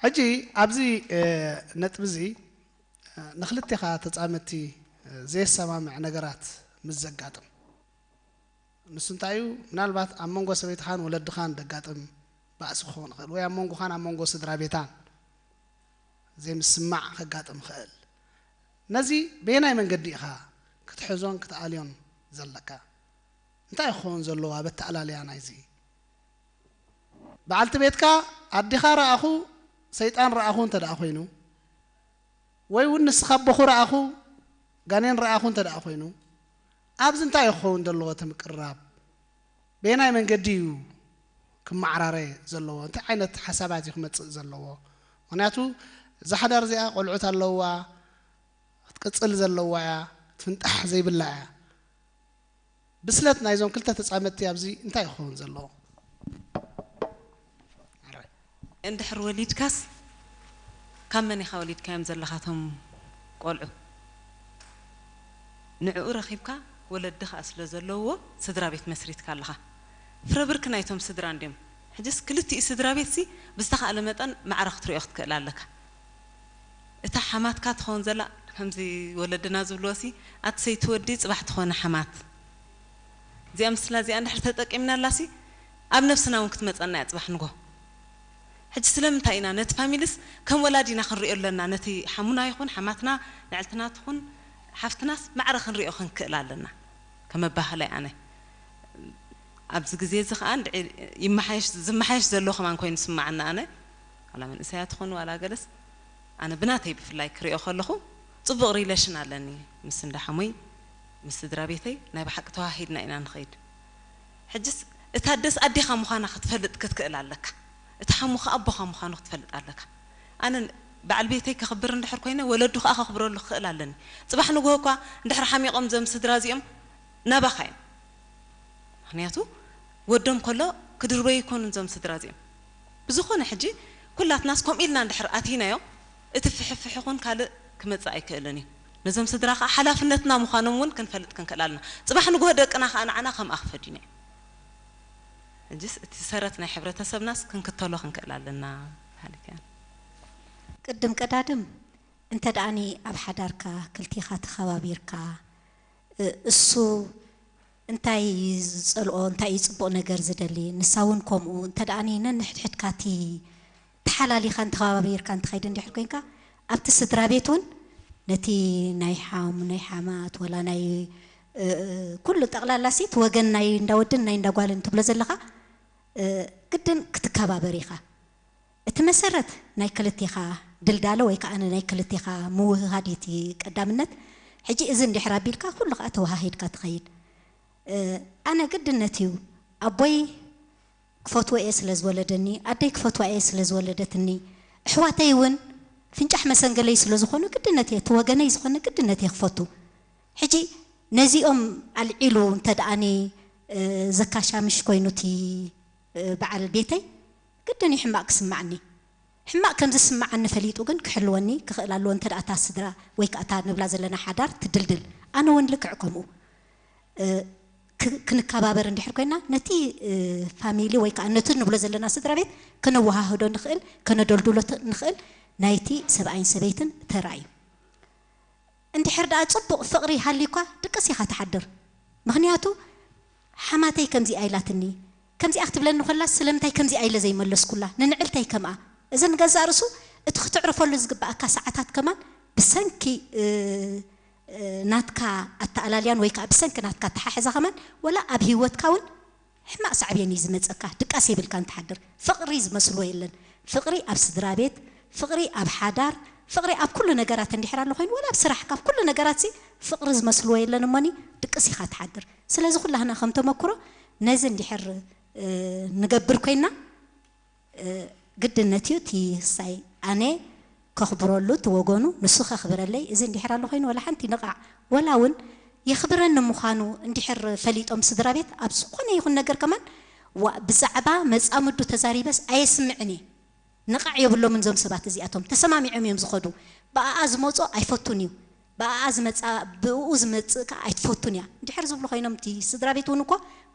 ሕጂ ኣብዚ ነጥቢ እዚ ንክልቴኻ ተፃመድቲ ዘየሰማምዕ ነገራት ምስ ዘጋጥም፣ ንሱ እንታይ እዩ? ምናልባት ኣብ መንጎ ሰበይትኻን ወለድኻን ደጋጥም ባእሲ ክኸውን ይኽእል፣ ወይ ኣብ መንጎኻን ኣብ መንጎ ስድራ ቤታን ዘይምስማዕ ከጋጥም ይኽእል። ነዚ በየናይ መንገዲ ኢኻ ክትሕዞን ክትኣልዮን ዘለካ? እንታይ ክኸውን ዘለዎ ኣብ ኣተኣላልያ ናይዚ? በዓልቲ ቤትካ ኣዴኻ ረኣኹ፣ ሰይጣን ረኣኹ እንተ ደኣ ኮይኑ፣ ወይ እውን ንስኻ ኣቦኹ ረኣኹ፣ ጋኔን ረኣኹ እንተ ደኣ ኮይኑ፣ ኣብዚ እንታይ እዩ ክኸውን ዘለዎ እቲ ምቅርራብ? በየናይ መንገዲ እዩ ክመዓራረ ዘለዎ? እንታይ ዓይነት ሓሳባት እዩ ክመጽእ ዘለዎ? ምኽንያቱ እዛ ሓዳር እዚኣ ቆልዑት ኣለዋ፣ ክትቅጽል ዘለዋ እያ፣ ትፍንጣሕ ዘይብላ እያ። ብስለት ናይዞም ክልተ ተጻመድቲ ኣብዚ እንታይ ክኸውን ዘለዎ? እንድሕር ወሊድካስ ካብ መን ኢኻ ወሊድካዮም ዘለኻቶም ቆልዑ? ንዕኡ ረኺብካ ወለዲ ከኣ ስለ ዘለውዎ ስድራ ቤት መስሪትካ ኣለኻ። ፍረ ብርኪ ናይቶም ስድራ እንድዮም። ሕጅስ ክልቲኡ ስድራ ቤትሲ ብዝተኻእለ መጠን ማዕረ ክትሪኦ ክትክእል ኣለካ። እታ ሓማትካ ትኸውን ዘላ ከምዚ ወለድና ዝብልዎ ሲ ኣቲ ሰይቲ ወዲ ጽባሕ ትኾነ ሓማት እዚኣ ምስላ እዚኣ እንድሕር ተጠቂምናላ ሲ ኣብ ነብስና እውን ክትመጸና እያ ጽባሕ ንጎ። ሕጂ ስለምንታይ ኢና ነቲ ፋሚልስ ከም ወላዲና ክንሪኦ ኣለና? ነቲ ሓሙና ይኹን ሓማትና ንዕልትና ትኹን ሓፍትናስ ማዕረ ክንሪኦ ክንክእል ኣለና። ከም ኣባህላይ ኣነ ኣብዚ ግዜ እዚ ከዓ እንድዒ ይመሓየሽ ዝመሓየሽ ዘሎ ከማን ኮይኑ ስማዓና ኣነ ዋላ መንእሰያ ትኹን ዋላ ገለስ ኣነ ብናተይ ብፍላይ ክሪኦ ከለኹ ጽቡቕ relation ኣለኒ ምስ እንዳ ሓሙይ ምስ ስድራ ቤተይ ናይ ብሓቂ ተዋሂድና ኢና ንኸይድ። ሕጅስ እታ ኣደስ ኣዴኻ ምዃና ክትፈልጥ ክትክእል ኣለካ። እቲ ሓሙኻ ኣቦኻ ምዃኑ ክትፈልጥ ኣለካ። ኣነ በዓል ቤተይ ከኽብር እንድሕር ኮይነ ወለዱ ከዓ ከኽብረሉ ክኽእል ኣለኒ። ጽባሕ ንግሆ እኳ እንድሕር ሓሚቖም ዘም ስድራ እዚኦም ናባኻ እዮም። ምኽንያቱ ወዶም ከሎ ክድርበዩ ይኮኑን ዘም ስድራ እዚኦም። ብዝኾነ ሕጂ ኩላትናስ ከምኡ ኢልና እንድሕር ኣቲናዮ እቲ ፍሕፍሕ ይኹን ካልእ ክመጽእ ኣይክእልን እዩ። ነዞም ስድራ ከዓ ሓላፍነትና ምዃኖም እውን ክንፈልጥ ክንክእል ኣለና። ጽባሕ ንግሆ ደቅና ከዓ ንዓና ከምኣ ክፈድዩና እዮም። ሕጅስ እቲ ሰረት ናይ ሕብረተሰብናስ ክንክተሎ ክንክእል ኣለና። ሃሊከያን ቅድም ቀዳድም እንተ ደኣኒ ኣብ ሓዳርካ ክልቲኻ ተኸባቢርካ እሱ እንታይ እዩ ዝጸልኦ እንታይ እዩ ጽቡቕ ነገር ዝደሊ ንሳ እውን ከምኡ እንተ ደኣኒ ነንሕድሕድካ እቲ ተሓላሊኻን ተኸባቢርካን ትኸይድ እንድሕር ኮይንካ ኣብቲ ስድራ ቤት እውን ነቲ ናይ ሓም ናይ ሓማት ወላ ናይ ኩሉ ጠቕላላ ሲ እቲ ወገን ናይ እንዳወድን ናይ እንዳጓልን ትብሎ ዘለኻ ግድን ክትከባበር ኢኻ። እቲ መሰረት ናይ ክልቴኻ ድልዳለ ወይ ከዓ ናይ ክልቴኻ ምውህሃድ እዩ እቲ ቀዳምነት። ሕጂ እዚ እንድሕር ኣቢልካ ኩሉ ከዓ ተወሃሂድካ ትኸይድ። ኣነ ግድነት እዩ ኣቦይ ክፈትዎ እየ ስለ ዝወለደኒ፣ ኣደይ ክፈትዋ እየ ስለ ዝወለደትኒ፣ ኣሕዋተይ እውን ፍንጫሕ መሰንገለይ ስለ ዝኾኑ ግድነት እየ እቲ ወገነይ ዝኾነ ግድነት እየ ክፈቱ። ሕጂ ነዚኦም ኣልዒሉ እንተ ደኣኒ ዘካሻምሽ ኮይኑ እቲ በዓል ቤተይ ግድን እዩ ሕማቕ ክስማዓኒ። ሕማቕ ከም ዝስማዓኒ ፈሊጡ ግን ክሕልወኒ ክኽእል ኣለዎ እንተ ደኣ እታ ስድራ ወይ ከኣ እታ ንብላ ዘለና ሓዳር ትድልድል። ኣነ እውን ልክዕ ከምኡ ክንከባበር እንድሕር ኮይና ነቲ ፋሚሊ ወይ ከዓ ነቲ ንብሎ ዘለና ስድራ ቤት ከነወሃህዶ ንኽእል ከነደልድሎ ንኽእል ናይቲ ሰብኣይን ሰበይትን ተራ እዩ። እንድሕር ደኣ ጽቡቕ ፍቕሪ ሃልዩካ ድቅስ ኢኻ ትሓድር። ምኽንያቱ ሓማተይ ከምዚኣ ኢላትኒ፣ ከምዚኣ ክትብለኒ ኮላስ ስለምንታይ ከምዚኣ ኢለ ዘይመለስኩላ? ንንዕልተይ ከምኣ። እዚ ንገዛእ ርእሱ እቲ ክትዕርፈሉ ዝግብኣካ ሰዓታት ከማን ብሰንኪ ናትካ ኣተኣላልያን ወይ ከዓ ብሰንኪ ናትካ ኣተሓሕዛ ከማን ወላ ኣብ ህይወትካ እውን ሕማቕ ሳዕቤን እዩ ዝመፀካ ድቃስ የብልካ እንትሓድር ፍቕሪ ዝመስልዎ የለን ፍቕሪ ኣብ ስድራ ቤት ፍቕሪ ኣብ ሓዳር ፍቕሪ ኣብ ኩሉ ነገራት እንድሕር ኣሎ ኮይኑ ወላ ኣብ ስራሕካ ኣብ ኩሉ ነገራት ሲ ፍቕሪ ዝመስልዎ የለን እሞኒ ድቅስ ኢኻ ትሓድር ስለዚ ኩላህና ከም ተመክሮ ነዚ እንድሕር ንገብር ኮይና ግድነት እዩ እቲ ሳይ ኣነ ከኽብረሉ እቲ ወገኑ ንሱ ከኽብረለይ እዚ እንድሕር ኣሎ ኮይኑ ወላ ሓንቲ ንቓዕ ወላ እውን የኽብረኒ ምዃኑ እንድሕር ፈሊጦም ስድራ ቤት ኣብ ዝኾነ ይኹን ነገር ከማን ዋ ብዛዕባ መጻምዱ ተዛሪበስ ኣየስምዕን እየ ንቓዕ የብሎምን እዞም ሰባት እዚኣቶም ተሰማሚዖም እዮም ዝኸዱ ብኣኣ ዝመጾ ኣይፈቱን እዩ ብኣኣ ዝመጻ ብእኡ ዝመጽእ ከኣ ኣይትፈቱን እያ እንድሕር ዝብሉ ኮይኖም እቲ ስድራ ቤት እውን እኮ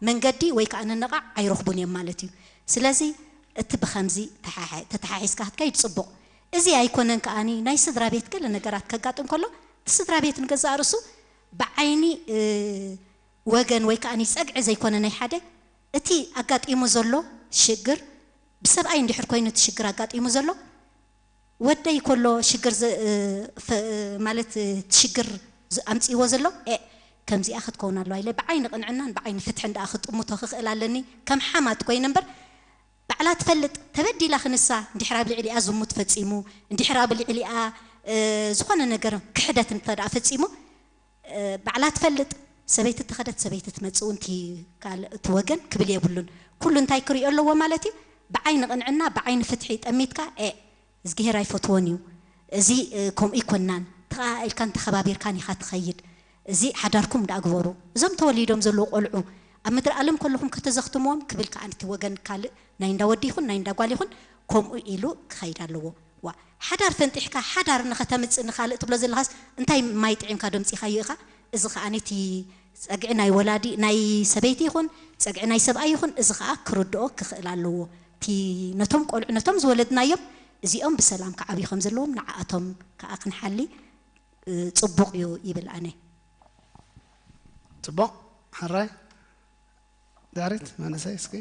መንገዲ ወይ ከኣ ንንቓዕ ኣይረኽቡን እዮም ማለት እዩ ስለዚ እቲ ብኸምዚ ተተሓሒዝካ ክትከይድ ጽቡቕ እዚ ኣይኮነን ከኣኒ ናይ ስድራ ቤት ገለ ነገራት ከጋጥም ከሎ እቲ ስድራ ቤት ንገዛእ ርእሱ ብዓይኒ ወገን ወይ ከኣኒ ጸግዒ ዘይኮነ ናይ ሓደ እቲ ኣጋጢሙ ዘሎ ሽግር ብሰብኣይ እንድሕር ኮይኑ እቲ ሽግር ኣጋጢሙ ዘሎ ወደይ ከሎ ሽግር ማለት ሽግር ኣምፅዎ ዘሎ ከምዚኣ ክትከውን ኣለዋ ኢለ ብዓይኒ ቅንዕናን ብዓይኒ ፍትሕን ደኣ ክጥምቶ ክኽእል ኣለኒ ከም ሓማት ኮይነ እምበር ባዕላ ትፈልጥ ተበዲላ ክንሳ እንድሕር ኣብ ልዕሊኣ ዝሙት ፈጺሙ እንድሕር ኣብ ልዕሊኣ ዝኾነ ነገር ክሕደት እንተ ደኣ ፈጺሙ ባዕላ ትፈልጥ ሰበይቲ ተኸደት ሰበይቲ ትመጽእ እውን እቲ ወገን ክብል የብሉን ኩሉ እንታይ ክሪኦ ኣለዎ ማለት እዩ ብዓይኒ ቅንዕና ብዓይኒ ፍትሒ ጠሚትካ ኤ እዝግሄር ኣይፈትዎን እዩ እዚ ከምኡ ይኮናን ተቃኢልካን ተኸባቢርካን ኢኻ ትኸይድ እዚ ሓዳርኩም እንዳግበሩ እዞም ተወሊዶም ዘለዉ ቆልዑ ኣብ ምድሪ ኣለም ከለኹም ከተዘኽትምዎም ክብል ከዓ እቲ ወገን ካልእ ናይ እንዳወዲ ይኹን ናይ እንዳጓል ይኹን ከምኡ ኢሉ ክኸይድ ኣለዎ ዋ ሓዳር ፈንጢሕካ ሓዳር ንኸተምፅእ ንኻልእ ትብሎ ዘለኻስ እንታይ ማይ ጥዒምካ ደምፂኻዮ ኢኻ እዚ ከዓ ነቲ ጸግዒ ናይ ወላዲ ናይ ሰበይቲ ይኹን ጸግዒ ናይ ሰብኣይ ይኹን እዚ ከዓ ክርድኦ ክኽእል ኣለዎ እቲ ነቶም ቆልዑ ነቶም ዝወለድናዮም እዚኦም ብሰላም ክዓብዩ ከም ዘለዎም ንዓኣቶም ከዓ ክንሓሊ ጽቡቕ እዩ ይብል ኣነ ጽቡቕ ሕራይ ዳሪት መንእሰይ እስኪ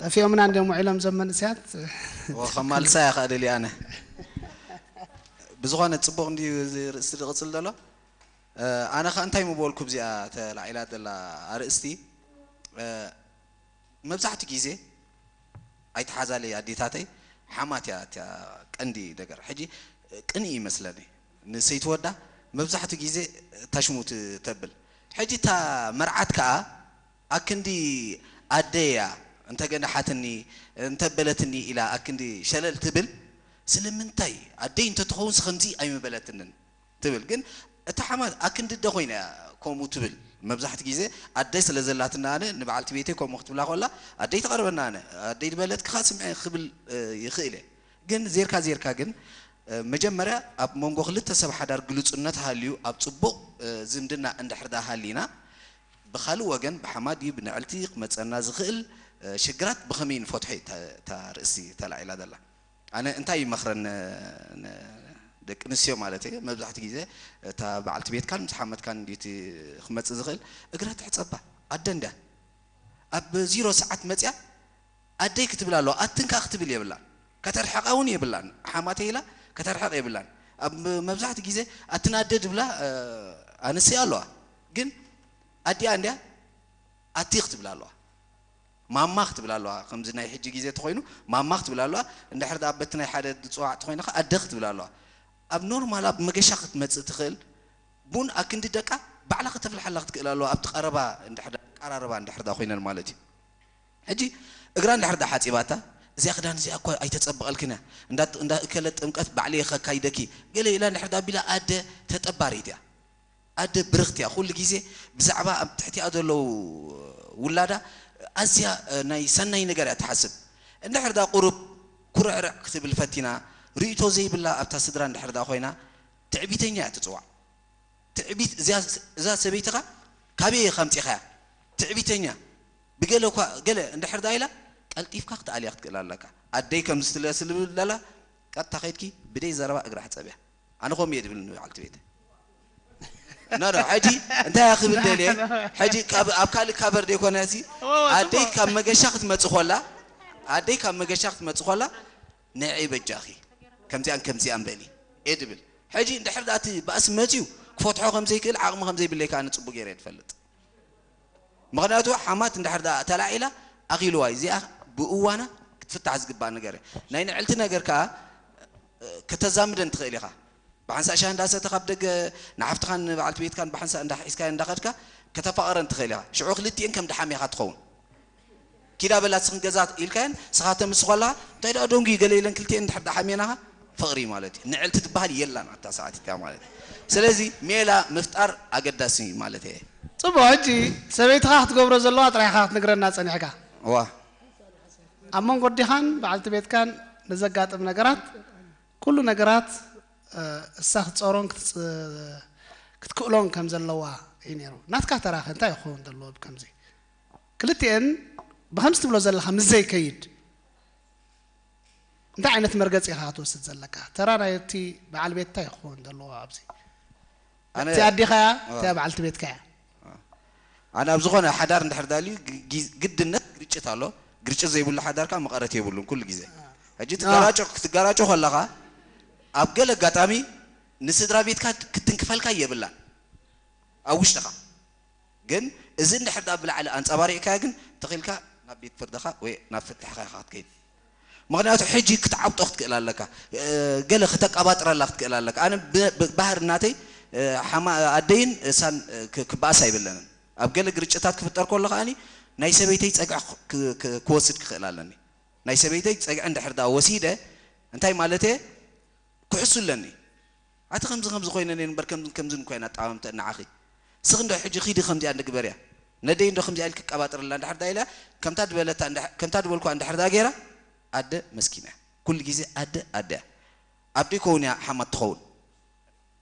ጠፊኦምና እንዲም ውዒሎም ዘም መንእሰያት ከማልሳ እያ ከዓ ደልየ ኣነ ብዝኾነ ፅቡቕ እንድዩ እዚ ርእስቲ ዝቕፅል ዘሎ ኣነ ከዓ እንታይ ምበልኩ ብዚኣ ተላዒላ ዘላ ኣርእስቲ መብዛሕትኡ ግዜ ኣይትሓዛለይ ኣዴታተይ ሓማት እያ እቲያ ቀንዲ ነገር ሕጂ ቅንኢ ይመስለኒ ንሰይቲ ወዳ መብዛሕትኡ ግዜ ታሽሙት ተብል ሕጂ እታ መርዓት ከዓ ኣክንዲ ኣደይ እያ እንተገናሓትኒ እንተበለትኒ ኢላ ኣክንዲ ሸለል ትብል ስለምንታይ ኣደይ እንተትኸውንስ ከምዚ ኣይምበለትንን ትብል ግን እታ ሓማት ኣክንዲ ኣደ ኮይና እያ ከምኡ ትብል መብዛሕቲ ግዜ ኣደይ ስለ ዘላትና ኣነ ንበዓልቲ ቤተይ ከምኡ ክትብላ ከላ ኣደይ ትቐርበና ኣነ ኣደይ ዝበለትኪ ከኣ ስምዒ ክብል ይኽእል እየ ግን ዜርካ ዜርካ ግን መጀመርያ ኣብ መንጎ ክልተ ሰብ ሓዳር ግሉጽነት ሃልዩ ኣብ ጽቡቕ ዝምድና እንድሕር ደኣ ሃሊና ብኻልእ ወገን ብሓማት ድዩ ብንዕልቲ ክመጸና ዝኽእል ሽግራት ብኸመይ ንፈትሖ እዩ እታ ርእሲ ተላዒላ ዘላ ኣነ እንታይ ይመኽረን ደቂ ኣንስትዮ ማለት እየ መብዛሕቲ ግዜ እታ በዓልቲ ቤትካን ምስ ሓመትካን እንዲቲ ክመፅእ ዝኽእል እግራ ትሕፀባ ኣደ እንድያ ኣብ ዚሮ ሰዓት መፅያ ኣደይ ክትብል ኣለዋ ኣትን ከዓ ክትብል የብላን ከተርሕቃ እውን የብላን ሓማተ ኢላ ከተርሕቅ የብላን ኣብ መብዛሕቲ ግዜ ኣትን ኣደ ድብላ ኣንስያ ኣለዋ ግን ኣዲኣ እንድያ ኣቲ ክትብል ኣለዋ ማማ ክትብል ኣለዋ ከምዚ ናይ ሕጂ ግዜ ተኮይኑ ማማ ክትብል ኣለዋ እንድሕር ደኣ በቲ ናይ ሓደ ዝፅዋዕ ተኮይና ከ ኣደ ክትብል ኣለዋ ኣብ ኖርማል ኣብ መገሻ ክትመፅእ ትኽእል ቡን ኣክንዲ ደቃ ባዕላ ከተፍልሓላ ክትክእል ኣለዋ ኣብቲ ቀረባ እንድሕር ደኣ ቀራረባ እንድሕር ደኣ ኮይነን ማለት እዩ ሕጂ እግራ እንድሕር ደኣ ሓፂባታ እዚኣ ክዳን እዚኣ እኮ ኣይተፀበቐልክን እያ እንዳ እከለ ጥምቀት ባዕለይ ከካይደኪ ገለ ኢላ እንድሕር ደኣ ቢላ ኣደ ተጠባሪት እያ ኣደ ብርኽቲ እያ ኩሉ ግዜ ብዛዕባ ኣብ ትሕቲኣ ዘለዉ ውላዳ ኣዝያ ናይ ሰናይ ነገር እያ ትሓስብ እንድሕር ዳ ቁሩብ ኩርዕርዕ ክትብል ፈቲና ርእይቶ ዘይብላ ኣብታ ስድራ እንድሕር ዳ ኮይና ትዕቢተኛ እያ ትፅዋዕ ትዕቢት እዛ ሰበይትኻ ካበይ ኢኻ ኣምፂኻያ ትዕቢተኛ ብገለ እኳ ገለ እንድሕር ዳ ኢላ ቀልጢፍካ ክትኣልያ ክትክእል ኣለካ ኣደይ ከምዚ ስለ ስልብል ደላ ቀጥታ ከይድኪ ብደይ ዘረባ እግራ ሕፀብያ ኣነ ከምኡ እየ ድብል ንበዓልቲ ቤተ ኖ ኖ ሕጂ እንታይ እያ ክብል ደልየ ሕጂ ኣብ ካልእ ካቨር ደይኮነ ሲ ኣደይ ካብ መገሻ ክትመፅእ ኮላ ኣደይ ካብ መገሻ ክትመፅእ ኮላ ንዒ በጃኺ ከምዚኣን ከምዚኣን በሊ እየ ድብል ሕጂ እንድሕር ዳኣ እቲ ባእሲ መፅዩ ክፈትሖ ከምዘይክእል ዓቕሚ ከምዘይብለይ ከዓ ንፅቡ ገይረ እየ ድፈልጥ ምኽንያቱ ሓማት እንድሕር ዳኣ ተላዒላ ኣኺልዋ እዩ እዚኣ ብእዋና ክትፍታሕ ዝግባእ ነገር እዩ ናይ ንዕልቲ ነገር ከዓ ከተዛምደን ትኽእል ኢኻ ብሓንሳእ ሻሂ እንዳሰተ ካብ ደገ ንሓፍትኻን ንበዓልቲ ቤትካን ብሓንሳእ እንዳሒዝካዮ እንዳኸድካ ከተፋቐረን ትኽእል ኢኻ ሽዑ ክልቲኤን ከም ደሓም ኢኻ ትኸውን ኪዳ በላ ስኽን ገዛ ኢልካየን ስኻ ተምስ ከላ እንታይ ደኣ ደንጉ ገለ ኢለን ክልቲኤን እንድሕር ደሓምየናኻ ፍቕሪ ማለት እዩ ንዕልቲ ትበሃል የላን ኣታ ሰዓት እቲያ ማለት እዩ ስለዚ ሜላ ምፍጣር ኣገዳሲ እዩ ማለት እየ ጽቡቕ ሕጂ ሰበይትኻ ክትገብሮ ዘለዋ ጥራይ ኢኻ ክትነግረና ጸኒሕካ ዋ ኣብ መንጎ ኣዴኻን በዓልቲ ቤትካን ንዘጋጥም ነገራት ኩሉ ነገራት እሳ ክትፀሮን ክትክእሎን ከም ዘለዋ እዩ ነይሩ ናትካ ተራኸ እንታይ ክኸውን ዘለዎ ብከምዚ ክልቲኤን ብኸምዚ ትብሎ ዘለኻ ምስ ዘይከይድ እንታይ ዓይነት መርገፂ ኢኻ ክትወስድ ዘለካ? ተራ ናይ እቲ በዓል ቤት እንታይ ክኸውን ዘለዎ ኣብዚ? ኣነ እቲ ኣዴኻያ አ፣ እቲያ በዓልቲ ቤትካያ? ኣነ ኣብ ዝኾነ ሓዳር እንድሕር ዳልዩ ግ- ጊ- ግድነት ግርጭት ኣሎ። ግርጭት ዘይብሉ ሓዳር ከዓ መቐረት የብሉን ኩሉ ግዜ። ሕጂ አ፣ ትጋራጮ ክትጋራጮ ከለኻ ኣብ ገለ ኣጋጣሚ ንስድራ ቤትካ ክትንክፈልካ የብላን ኣብ ውሽጥኻ። ግን እዚ እንድሕር ዳ ብላዕሊ ኣንጸባሪቕካዮ ግን ተኺልካ ናብ ቤት ፍርድኻ ወይ ናብ ፍትሕኻ ኢኻ ክትከይድ። ምኽንያቱ ሕጂ ክትዓብጦ ክትክእል ኣለካ። እ፣ ገለ ክተቀባጥረላ ክትክእል ኣለካ። ኣነ ብ- ብ- ባህሪ ናተይ፣ እ፣ ሓማ ኣደይን እሳን፣ እ፣ ክ- ክበኣስ ኣይብለንን። ኣብ ገለ ግርጭታት ክፍጠር ከሎ ከኣኒ ናይ ሰበይተይ ጸግዒ ክ- ክ- ክወስድ ክኽእል ኣለኒ። ናይ ሰበይተይ ጸግዒ እንድሕር ዳ ወሲደ እንታይ ማለት እየ? ክሕሱ ኣለኒ። ኣቲ ከምዚ ከምዚ ኮይነ እየ እምበር ከም- ከምዚ እኮ እየን ኣጠማምተን ንዓኺ። እስኺ እንዶ ሕጂ ኺዲ ከምዚኣ እንድግበርያ። ነደይ እንዶ ከምዚኣ ኢልኪ ቀባጥርላ እንድሕር ዳ ኢላ ከምታ ድበለታ እንድሕ- ከምታ ድበልኳ እንድሕር ዳ ገይራ ኣደ መስኪና እያ። ኩሉ ግዜ ኣደ ኣደ እያ። ኣደ ይከውን እያ ሓማት ትኸውን።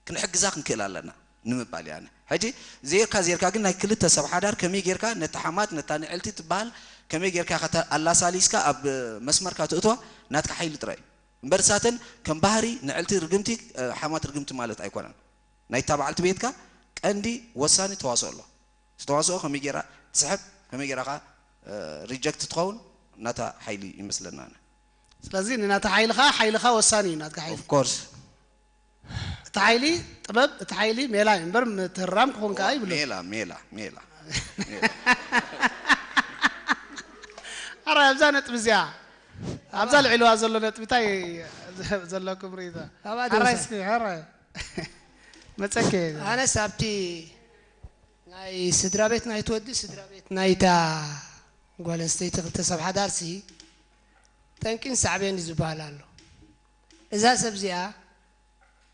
ክንሕግዛ ክንክእል ኣለና ንምባል እየ ኣነ። ሕጂ ዜርካ ዜርካ ግን ናይ ክልተ ሰብ ሓዳር ከመይ ጌርካ ነቲ ሓማት ነታ ንዕልቲ ትበሃል ከመይ ጌርካ ኢኻ ኣላሳሊስካ ኣብ መስመርካ ትእትዋ ናትካ ሓይሊ ጥራይ እዩ። እምበር እሳተን ከም ባህሪ ንዕልቲ ርግምቲ ሓማት ርግምቲ ማለት ኣይኮነን። ናይታ በዓልቲ ቤትካ ቀንዲ ወሳኒ ተዋስኦ ኣሎ። እቲ ተዋስኦ ከመይ ጌራ ትስሕብ ከመይ ጌራ ኻ ሪጀክት ትኸውን ናታ ሓይሊ ይመስለና ኣነ። ስለዚ ንናታ ሓይሊ ኸዓ ሓይሊ ኸዓ ወሳኒ እዩ ናትካ ሓይሊ። Of course እቲ ሓይሊ ጥበብ እቲ ሓይሊ ሜላ እዩ እምበር ምትህራም ክኾን ከኣ ይብሉ። ሜላ ሜላ ሜላ ኣራይ ኣብዛ ነጥቢ እዚኣ ኣብዛ ልዕልዋ ዘሎ ነጥቢ እንታይ ዘለኩም ርእይቶ? ኣብኣ ኣራይ ደምሳ እስኪ ኣራይ መጸከ ኣነስ ኣብቲ ናይ ስድራ ቤት ናይቲ ወዲ ስድራ ቤት ናይታ ጓል ኣንስተይቲ ክልተ ሰብ ሓዳርሲ ጠንቂን ሳዕቤን እዩ ዝበሃል ኣሎ። እዛ ሰብ እዚኣ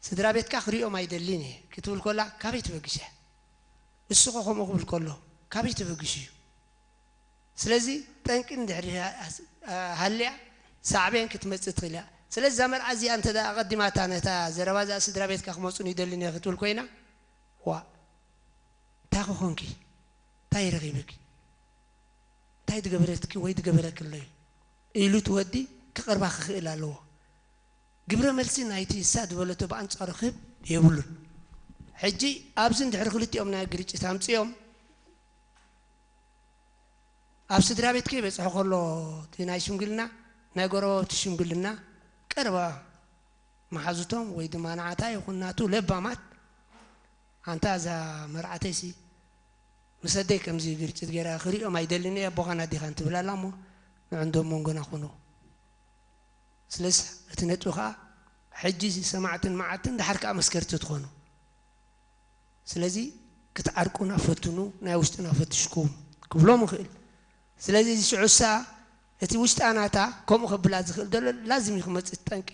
ስድራ ቤትካ ክሪኦም ኣይደልን እየ ክትብል ኮላ ካበይ ትበግሽ እያ? እሱ ኸ ከምኡ ክብል ከሎ ካበይ ተበግሽ እዩ? ስለዚ ጠንቂ እንድሕር ሃልያ ሳዕቤን ክትመፅእ ትኽእል እያ። ስለዚ እዛ መርዓ እዚኣ እንተ ደኣ ኣቐዲማታ ነታ ዘረባ እዛ ስድራ ቤትካ ክመፁን ይደልን እየ ክትብል ኮይና ዋ እንታይ ክኾንኪ እንታይ ረኺብኪ እንታይ ዝገበረትኪ ወይ ዝገበረኪ ኣሎ እዩ ኢሉ እቲ ወዲ ክቐርባ ክኽእል ኣለዎ። ግብረ መልሲ ናይቲ እሳ ዝበለቶ ብኣንጻሩ ክህብ የብሉን። ሕጂ ኣብዚ እንድሕር ክልቲኦም ናይ ግርጭት ኣምጺኦም ኣብ ስድራ ቤት ከይበጽሑ ከሎ እቲ ናይ ሽምግልና ናይ ጎረባብቲ ሽምግልና ቀረባ መሓዙቶም ወይ ድማ ንዓታ ይኹን ናቱ ለባማት ኣንታ እዛ መርዓተይሲ ምስ ኣደይ ከምዚ ግርጭት ገይራ ክሪኦም ኣይደልን እየ ኣቦኻን ኣዴኻን ትብል ኣላ እሞ ንዕንዶም መንጎና ኩኑ ስለዚ እቲ ነጥቢ ከዓ ሕጂ ሰማዕትን መዓልትን ድሓር ከዓ መስከርቲ ትኾኑ ስለዚ ክትዓርቁና ፈትኑ ናይ ውሽጥና ፈትሽኩም ክብሎም ይኽእል ስለዚ እዚ ሽዑሳ እቲ ውሽጣ ናታ ከምኡ ከብላ ዝኽእል ዘሎ ላዝም እዩ ክመፅእ ጠንቂ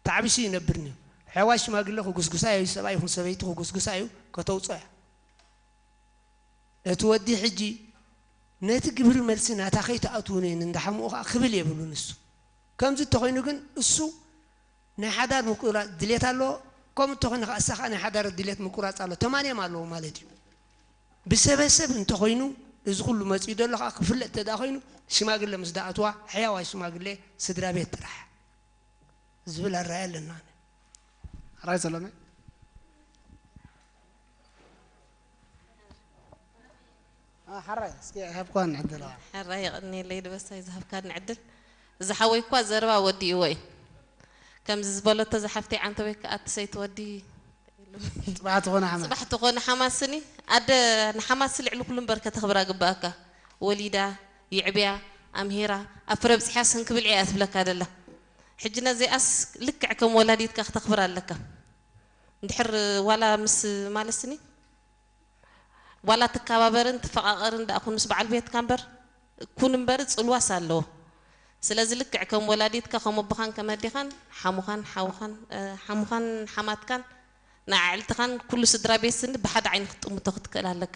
ተዓቢሱ ይነብር እዩ ሕዋይ ሽማግለ ክጉስጉሳ እዩ ሰብኣይ ይኹን ሰበይቲ ክጉስጉሳ እዩ ከተውፅኦ እያ እቲ ወዲ ሕጂ ነቲ ግብሪ መልሲ ናታ ከይትኣትውንን እንዳሓምኡ ከዓ ክብል የብሉን እሱ ከምዚ እንተኮይኑ ግን እሱ ናይ ሓዳር ምቁራፅ ድሌት ኣለዎ ከምኡ እንተኮይኑ ከዓ እሳ ከዓ ናይ ሓዳር ድሌት ምቁራፅ ኣሎ ተማንዮም ኣለዎ ማለት እዩ ብሰበሰብ እንተኮይኑ እዚ ኩሉ መፅኡ ዘሎ ከዓ ክፍለጥ እንተ ኮይኑ ሽማግለ ምስ ደኣትዋ ሕያዋይ ሽማግለ ስድራ ቤት ጥራሕ ዝብል ኣረኣያ ኣለና ኣነ ራይ ሰሎሜ ሓራይ እስኪ ሃብኳን ዕድል ሕራይ የቐንየለይ ድበሳይ ዝሃብካኒ ዕድል እዚ ሓወይ እኳ ዘረባ ወዲእዎ እዩ ከምዚ ዝበለቶ ዝሓፍተይ ዓንተወይ ከኣ እቲ ሰይቲ ወዲ ፅባሕ ትኾነ ሓማ ፅባሕ ትኾነ ሓማስኒ ኣደ ንሓማስ ልዕሊ ኩሉ እምበር ከተኽብራ ግባኣካ ወሊዳ ይዕብያ ኣምሂራ ኣብ ፍረ ብፅሕያ ስንክብል እያ ትብለካ ደላ ሕጂ ነዚኣስ ልክዕ ከም ወላዲትካ ክተኽብራ ኣለካ እንድሕር ዋላ ምስ ማለት ስኒ ዋላ ትከባበርን ትፈቓቐርን ደኣ ኩን ምስ በዓል ቤትካ እምበር ኩን እምበር ጽልዋስ ኣለዎ ስለዚ ልክዕ ከም ወላዲትካ ከም ኣቦኻን ከም ኣዴኻን ሓሙኻን ሓውኻን ሓሙኻን ሓማትካን ንኣዕልትኻን ኩሉ ስድራ ቤት ስኒ ብሓደ ዓይኒ ክትጥምቶ ክትክእል ኣለካ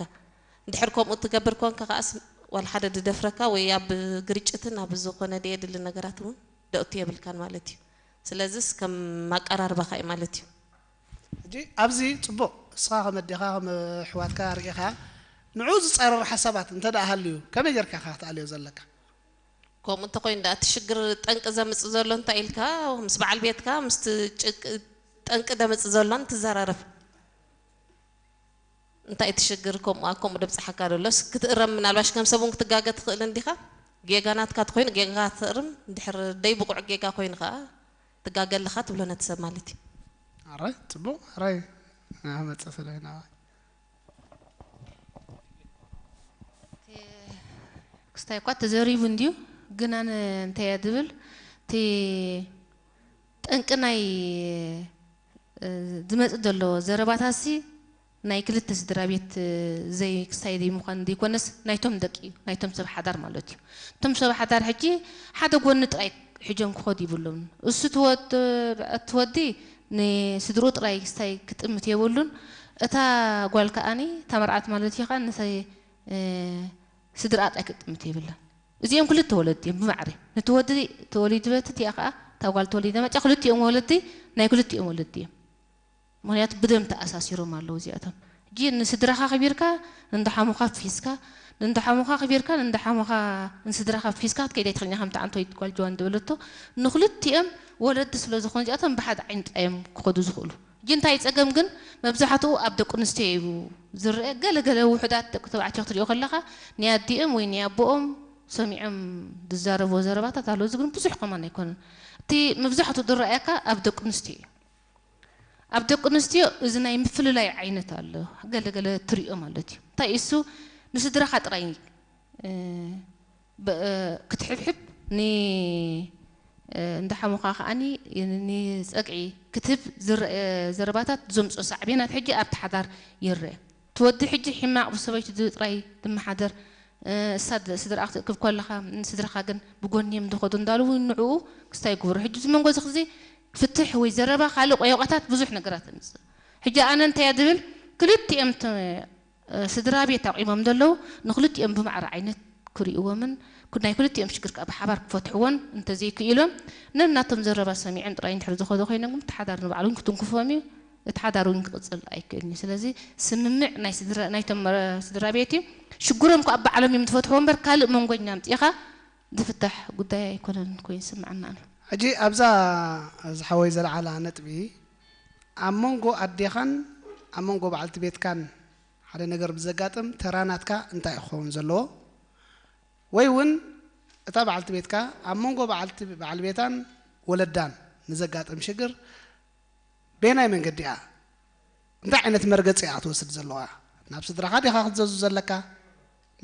እንድሕር ከምኡ ትገብር ኮንካ ከኣስ ዋላ ሓደ ድደፍረካ ወይ ኣብ ግርጭትን ኣብ ዝኾነ ደየድሊ ነገራት እውን ደእቱ የብልካን ማለት እዩ ስለዚስ ከም ኣቀራርባኻ እዩ ማለት እዩ ሕጂ ኣብዚ ፅቡቕ እስኻ ከም ኣዴኻ ከም ኣሕዋትካ ርኢኻ ንዑ ዝፃረር ሓሳባት እንተ ደኣ ሃልዩ ከመይ ጌርካ ኢኻ ክትኣልዮ ዘለካ ከምኡ እንተኮይኑ ደኣ እቲ ሽግር ጠንቂ ዘምጽእ ዘሎ እንታይ ኢልካ ምስ በዓል ቤትካ ምስቲ ጭቅ- ጠንቂ ደምጽእ ዘሎን ትዘራረብ። እንታይ እቲ ሽግር ከምኡ ከምኡ ደብጽሓካ ደሎስ ክትእረም ምናልባሽ ከም ሰብ እውን ክትጋገ ትኽእል እንዲኻ። ጌጋ ናትካ ተኮይኑ ጌጋ ትእርም፣ ድሕር ደይ ብቑዕ ጌጋ ኮይኑ ከዓ ትጋገ ኣለኻ ትብሎ ነቲ ሰብ ማለት እዩ። ኣረ ጽቡቕ ኣራይ ናመጸ ስለና ክስታይ እኳ ተዘሪቡ እንድዩ። ግን ኣነ እንታይ እያ ዝብል እቲ ጠንቂ ናይ ዝመፅእ ዘሎ ዘረባታሲ ናይ ክልተ ስድራ ቤት ዘይ ክስታይ ዘይምኳን ዘይኮነስ ናይቶም ደቂ እዩ ናይቶም ሰብ ሓዳር ማለት እዩ። እቶም ሰብ ሓዳር ሕጂ ሓደ ጎኒ ጥራይ ሒጆም ክኸዱ ይብሎም። እሱ እቲ ወዲ ንስድርኡ ጥራይ ክስታይ ክጥምት የብሉን። እታ ጓል ከኣኒ እታ መርዓት ማለት እዩ ከዓ ንሳይ ስድርኣ ጥራይ ክትጥምት የብላን። እዚኦም ክልተ ወለዲ እዮም ብማዕረ። ነቲ ወዲ ተወሊዱ በቲ እቲኣ ከዓ እታ ጓል ተወሊዳ መፅያ ክልቲኦም ወለዲ ናይ ክልቲኦም ወለዲ እዮም። ምክንያቱ ብደም ተኣሳሲሮም ኣለዉ እዚኣቶም። ሕጂ ንስድራኻ ኣኽቢርካ ንእንዳ ሓሙኻ ኣፍሒስካ ንእንዳ ሓሙኻ ኣኽቢርካ ንእንዳ ሓሙኻ ንስድራኻ ኣፍሒስካ ክትከይድ ኣይትኽእልን ኢኻ ከምቲ ዓንቶይት ጓል ጆዋን ዝበለቶ ንክልቲኦም ወለዲ ስለ ዝኾኑ እዚኣቶም ብሓደ ዓይኒ ጥራይ እዮም ክኸዱ ዝኽእሉ። ሕጂ እንታይ ጸገም ግን መብዛሕትኡ ኣብ ደቂ ኣንስትዮ እዩ ዝረአ። ገለ ገለ ውሑዳት ደቂ ተባዕትዮ ክትሪኦ ከለኻ ናይ ኣዲኦም ወይ ናይ ኣቦኦም ሰሚዖም ዝዛረብዎ ዘረባታት ኣሎ። እዚ ግን ብዙሕ ከማን ኣይኮነን። እቲ መብዛሕትኡ ዝረኣየካ ኣብ ደቂ ኣንስትዮ እዩ። ኣብ ደቂ ኣንስትዮ እዚ ናይ ምፍልላይ ዓይነት ኣሎ። ገለ ገለ ትሪኦ ማለት እዩ። እንታይ እሱ ንስድራኻ ጥራይ ክትሕብሕብ ን እንዳሓሙኻ ከዓኒ ንጸግዒ ክትህብ ዝረአ ዘረባታት ዘምፅኦ ሳዕቤናት ሕጂ ኣብቲ ሓዳር ይረአ። እቲ ወዲ ሕጂ ሕማቕ ብሰበይቱ ጥራይ ዝመሓደር እሳ ስድራኣ ክትእክብ ከለኻ ንስድራኻ ግን ብጎኒ እዮም ዝኸዱ እንዳሉ እውን ንዕኡ ክስታይ ይግበሩ። ሕጂ እዚ መንጎ እዚ ክዚ ፍትሕ ወይ ዘረባ ካልእ ቆይቆታት ብዙሕ ነገራት የምፅእ። ሕጂ ኣነ እንታይ እያ ዝብል ክልቲኦም ስድራ ቤት ኣቑሞም ዘለዉ ንክልቲኦም ብማዕረ ዓይነት ክርእይዎምን ናይ ክልቲኦም ሽግር ከዓ ብሓባር ክፈትሕዎን እንተዘይክኢሎም ነናቶም ዘረባ ሰሚዖም ጥራይ እንድሕር ዝኸዱ ኮይኖም እቲ ሓዳር ንባዕሉ እውን ክትንክፎም እዩ። እቲ ሓዳር እውን ክቕፅል ኣይክእልን እዩ። ስለዚ ስምምዕ ናይ ስድራ ናይቶም መረ- ስድራ ቤት እዩ። ሽግሮም ከዓ ባዕሎም እዮም ዝፈትሕዎ እምበር ካልእ መንጎኛ ኣምፂእኻ ዝፍታሕ ጉዳይ ኣይኮነን ኮይኑ ይስምዓና ኣነ። ሕጂ ኣብዛ ዝሓወይ ዘለዓላ ነጥቢ ኣብ መንጎ ኣዴኻን ኣብ መንጎ በዓልቲ ቤትካን ሓደ ነገር ብዘጋጥም ተራ ናትካ እንታይ ክኸውን ዘለዎ ወይ እውን እታ በዓልቲ ቤትካ ኣብ መንጎ በዓልቲ በዓል ቤታን ወለዳን ንዘጋጥም ሽግር በየናይ መንገዲ እያ እንታይ ዓይነት መርገፂ እያ ክትወስድ ዘለዋ ናብ ስድራኻ ዲኻ ክትዘዙ ዘለካ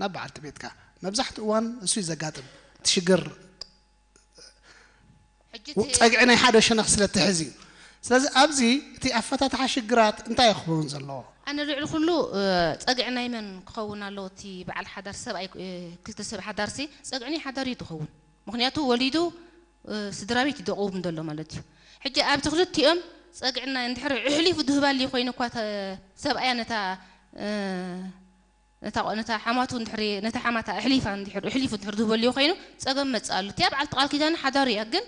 ናብ በዓልቲ ቤትካ መብዛሕትኡ እዋን እሱ እዩ ዘጋጥም እቲ ሽግር ሕጂ ጸግዒ ናይ ሓደ ሸነኽ ስለ እትሕዝ እዩ። ስለዚ ኣብዚ እቲ ኣፈታትሓ ሽግራት እንታይ እዩ ክኸውን ዘለዎ? ኣነ ልዕሊ ኩሉ ጸግዒ ናይ መን ክኸውን ኣለዎ? እቲ በዓል ሓዳር ሰብኣይ ክልተ ሰብ ሓዳርሲ ጸግዒ ናይ ሓዳር እዩ ዝኸውን። ምኽንያቱ ወሊዱ ስድራ ቤት እዩ ደቕውም ዘሎ ማለት እዩ። ሕጂ ኣብቲ ክልቲኦም ጸግዕና እንድሕር ኣሕሊፉ ዝህባሉ ኮይኑ እኳ ሰብኣያ ነታ ነታ ነታ ሓማቱ እንድሕሪ ነታ ሓማታ ኣሕሊፋ እንድሕር ኣሕሊፉ እንድሕር ዝህበልዮ ኮይኑ ጸገም መጽእ ኣሎ። እቲኣ በዓልቲ ቃል ኪዳን ሓዳሩ እያ ግን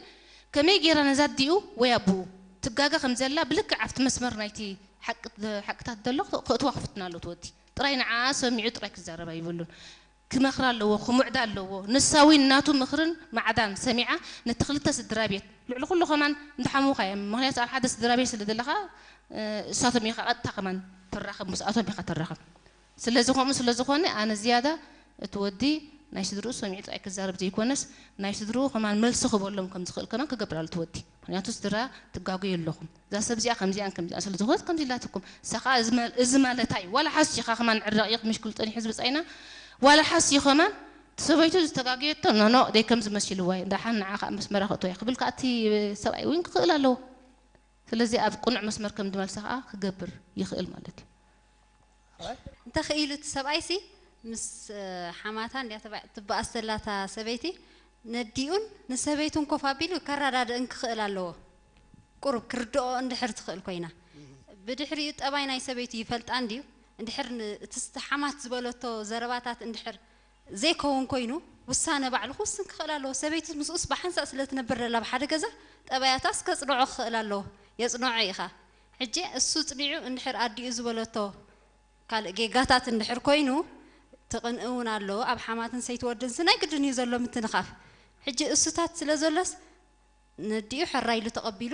ከመይ ገይራ ነዛ ኣዲኡ ወይ ኣቡኡ ትጋገ ከም ዘላ ብልክዕ ኣብቲ መስመር ናይቲ ሓቂ- ሓቅታት ዘሎ ክእትዋ ክፍትን ኣሎ እቲ ወዲ። ጥራይ ንዓኣ ሰሚዑ ጥራይ ክዛረብ ኣይብሉን። ክመኽራ ኣለዎ፣ ክምዕዳ ኣለዎ። ንሳ እውን ናቱ ምኽርን ማዕዳን ሰሚዓ ነቲ ክልተ ስድራ ቤት ልዕሊ ኩሉ ከማን እንዳ ሓሙኻ እዮም። ምኽንያቱ ኣብ ሓደ ስድራ ቤት ስለ ዘለኻ እሳቶም ኢኻ ቀጥታ ከማን ትራኸብ ምስኣቶም ኢኻ ትራኸብ። ስለዚ ከምኡ ስለ ዝኾነ ኣነ ዝያዳ እቲ ወዲ ናይ ስድርኡ ሰሚዑ ጥራይ ክዛረብ ዘይኮነስ ናይ ስድርኡ ከማን መልሲ ክበሎም ከም ዝኽእል ከማን ክገብር ኣሎ እቲ ወዲ። ምኽንያቱ ስድራ ትጋገዩ ኣለኹም እዛ ሰብ እዚኣ ከምዚኣን ከምዚኣን ስለ ዝኾነት ከምዚ ኢላትኩም እሳ ከዓ እዚ መ- እዚ ማለታ እዩ ዋላ ሓሲኻ ከማን ዕረቕ ይኽ ምሽ ክልጠን ይሕዝ ብፃይና ዋላ ሓሲ ከማን እቲ ሰበይቱ ዝተጋገየቶ ኖኖ ደይ ከምዚ መሲልዋ እዩ ደሓን ንዓ ከዓ መስመራ ክእቶ እያ ክብል ከዓ እቲ ሰብኣይ እውን ክኽእል ኣለዎ። ስለዚ ኣብ ቅኑዕ መስመር ከም ዝመልሳ ከዓ ክገብር ይኽእል ማለት እዩ። እንተኽኢሉ እቲ ሰብኣይሲ ምስ ሓማታ እንድያ ትበኣስ ዘላታ ሰበይቲ ነዲኡን ንሰበይቱን ኮፍ ኣቢሉ ከረዳድእን ክኽእል ኣለዎ። ቁሩብ ክርድኦ እንድሕር ትኽእል ኮይና ብድሕሪኡ ጠባይ ናይ ሰበይቱ ይፈልጣ እንድዩ እንድሕር እቲ ሓማት ዝበለቶ ዘረባታት እንድሕር ዘይከውን ኮይኑ ውሳነ ባዕሉ ክውስን ክኽእል ኣለዎ። ሰበይቱ ምስኡስ ብሓንሳእ ስለ ትነብር ዘላ ብሓደ ገዛ ጠባያታስ ከጽንዖ ክኽእል ኣለዎ። የጽንዖ ኢኻ። ሕጂ እሱ ጽኒዑ እንድሕር ኣዲኡ ዝበለቶ ካልእ ጌጋታት እንድሕር ኮይኑ ትቕንእ እውን ኣለዎ። ኣብ ሓማትን ሰይቲ ወድንስ ናይ ግድን እዩ ዘሎ ምትንኻፍ። ሕጂ እሱታት ስለ ዘሎስ ነዲኡ ሕራይ ኢሉ ተቐቢሉ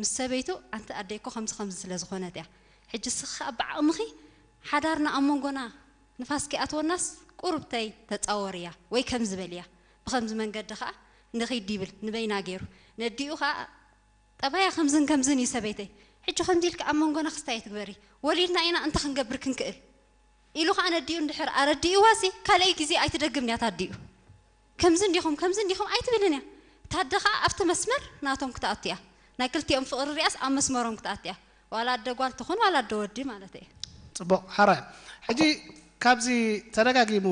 ምስ ሰበይቱ ኣንቲ ኣደይ እኮ ከምዚ ከምዚ ስለ ዝኾነት እያ። ሕጂ ስኻ ብዓቕምኺ ሓዳርና ኣብ መንጎና ንፋስ ከይኣትወናስ ቁሩብተይ ተጻወርያ ወይ ከምዚ በልያ ብኸምዚ መንገዲ ኸኣ ንኺድ ይብል ንበይና ገይሩ ነዲኡ ኸኣ ጠባያ ከምዝን ከምዝን እዩ ሰበይተይ። ሕጂ ከምዚ ኢልካ ኣብ መንጎና ክስታይ ትግበሪ ወሊድና ኢና እንታይ ክንገብር ክንክእል ኢሉ ኸዓ ነዲኡ እንድሕር ኣረዲእዋ ሲ ካልኣይ ግዜ ኣይትደግምን እያ ታዲኡ። ከምዚ እንዲኹም ከምዚ እንዲኹም ኣይትብልን እያ። ታደ ኸዓ ኣብቲ መስመር ናቶም ክትኣቱ እያ። ናይ ክልቲኦም ፍቕሪ ሪኣስ ኣብ መስመሮም ክትኣቱ እያ። ዋላ ኣደ ጓል ትኹን ዋላ ኣደ ወዲ ማለት እየ። ጽቡቕ። ሓራይ ሕጂ ካብዚ ተደጋጊሙ